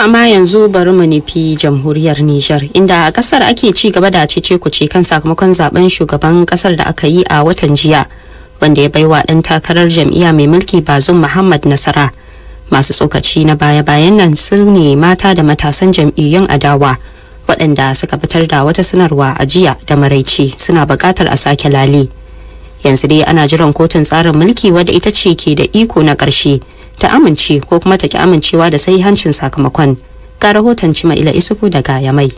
Amma yanzu bari mu nufi jamhuriyar Nijar, inda a kasar ake ci gaba da cece kuce kan sakamakon zaben shugaban kasar da aka yi a watan jiya, wanda ya baiwa dan takarar jam'iyya mai mulki Bazum Muhammad nasara. Masu tsokaci na baya-bayan nan su ne mata da matasan jam'iyyun adawa, waɗanda suka fitar da wata sanarwa a jiya da maraice suna buƙatar a sake lale. Yanzu dai ana jiran kotun tsarin mulki, wadda ita ce ke da iko na ƙarshe, ta amince ko kuma ta ki amincewa da hancin sakamakon. Ga rahoton Cima'ila Isufu daga Yamai.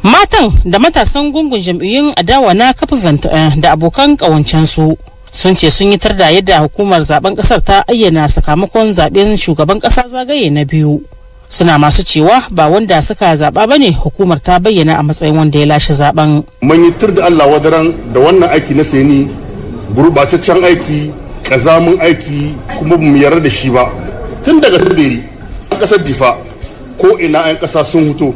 Matan da matasan gungun jam'iyyun adawa na kafin da abokan ƙawancensu sun ce sun yi tar da yadda hukumar zaben kasar ta ayyana sakamakon zaben shugaban kasa zagaye na biyu, suna masu cewa ba wanda suka zaba bane hukumar ta bayyana a matsayin wanda ya lashe zaben. Mun yi tur da Allah wadaran da wannan aiki na CENI, gurbataccen aiki, kazamin aiki, kuma bamu yarda da shi ba. Tun daga Tiberi an kasar Difa, ko ina 'yan kasa sun huto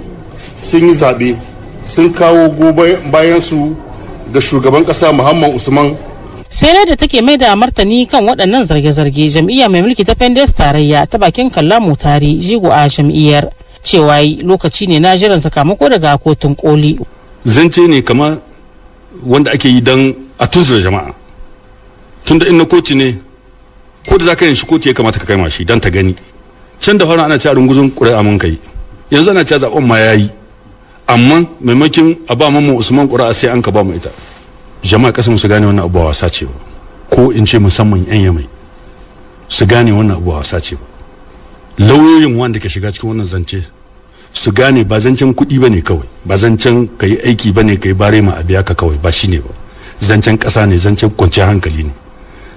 sun yi zaɓe, sun kawo gobe bayan su ga shugaban kasa Muhammad Usman. Sai dai da take mai da martani kan waɗannan zarge-zarge, jam'iyya mai mulki ta Pendes Tarayya ta bakin Kallamu Tari, jigo a jam'iyyar, cewa lokaci ne na jiran sakamako daga kotun koli. Zance ne kama wanda ake yi don a tunzura jama'a, tunda in na kotu ne, ko da za ka yin shi kotu ya kamata ka kai mashi don ta gani. Can da fara ana cewa runguzun ƙuri'a mun kai, yanzu ana cewa zaɓen ma ya yi, amma maimakon a ba Mamman Usman ƙuri'a sai an ka ba mu ita. Jama'a ƙasar su gane wannan abu ba wasa ce ba, ko in ce musamman yan Yamai su gane wannan abu ba wasa ce ba. Lauyoyin wanda ke shiga cikin wannan zance su gane ba zancen kuɗi ba ne kawai, ba zancen ka yi aiki ba ne ka yi bare ma a biya ka kawai, ba shi ne ba. Zancen ƙasa ne, zancen kwanciyar hankali ne,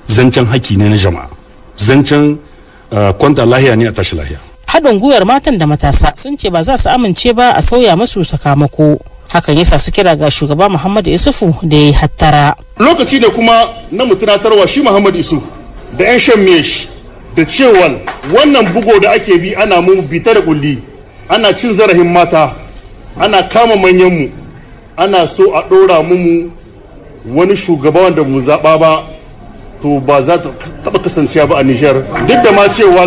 zancen haƙƙi ne na jama'a, zancen kwanta lahiya ne a tashi lahiya. Haɗin gwiwar matan da matasa sun ce ba za su amince ba a sauya musu sakamako. Hakan yasa su kira ga shugaba Muhammadu Isufu da ya yi hattara. Lokaci ne kuma na mu tunatarwa shi Muhammadu Isufu da 'yan shan miyashi da cewa wannan bugo da ake bi ana mu bita da kulli, ana cin zarafin mata, ana kama manyanmu, ana so a ɗora mu wani shugaba wanda mu zaɓa ba, to ba za ta taɓa kasancewa ba a Nijar. Duk da ma cewa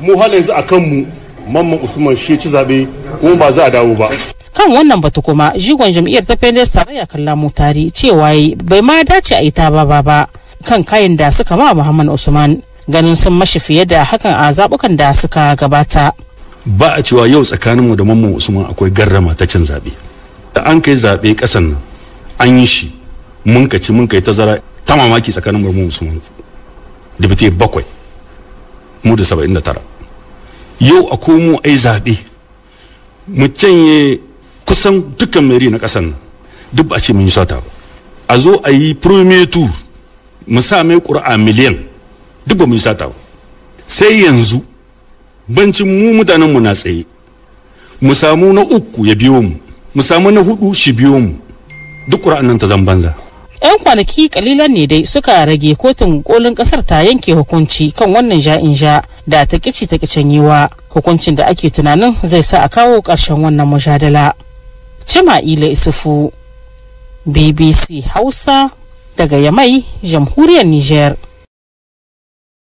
mu hal yanzu a kanmu Mamman Usman shi ci zaɓe, kuma ba za a dawo ba. Kan wannan batu kuma, jigon jam'iyyar ta Pendes Tarayya Kalla Mutari cewa bai ma dace a yi ta ba ba kan kayan da suka ma Muhammad Usman, ganin sun mashi fiye da hakan a zabukan da suka gabata. Ba a cewa yau tsakaninmu da Mamman Usman akwai garrama ta cin zaɓe. Da an kai zaɓe ƙasan nan an yi shi, mun ka ci, mun kai tazara ta mamaki tsakanin Mamman Usman, dibite 7 mu da 79. Yau a komo ai zaɓe mu canye kusan dukkan meri na ƙasan nan, duk ba a ce mun yi sata ba. A zo a yi premier tour mu sa mai ƙuri'a miliyan, duk ba mu yi sata ba. Sai yanzu bancin mu mutanen mu na tsaye, mu samu na uku ya biyo mu, mu samu na hudu shi biyo mu, duk ƙuri'an nan ta zan banza. 'Yan kwanaki kalilan ne dai suka rage kotun kolin kasar ta yanke hukunci kan wannan ja'in ja da ta kici ta yiwa, hukuncin da ake tunanin zai sa a kawo ƙarshen wannan mujadala. Cima'ila Isufu, BBC Hausa, daga Yamai, jamhuriyar Niger.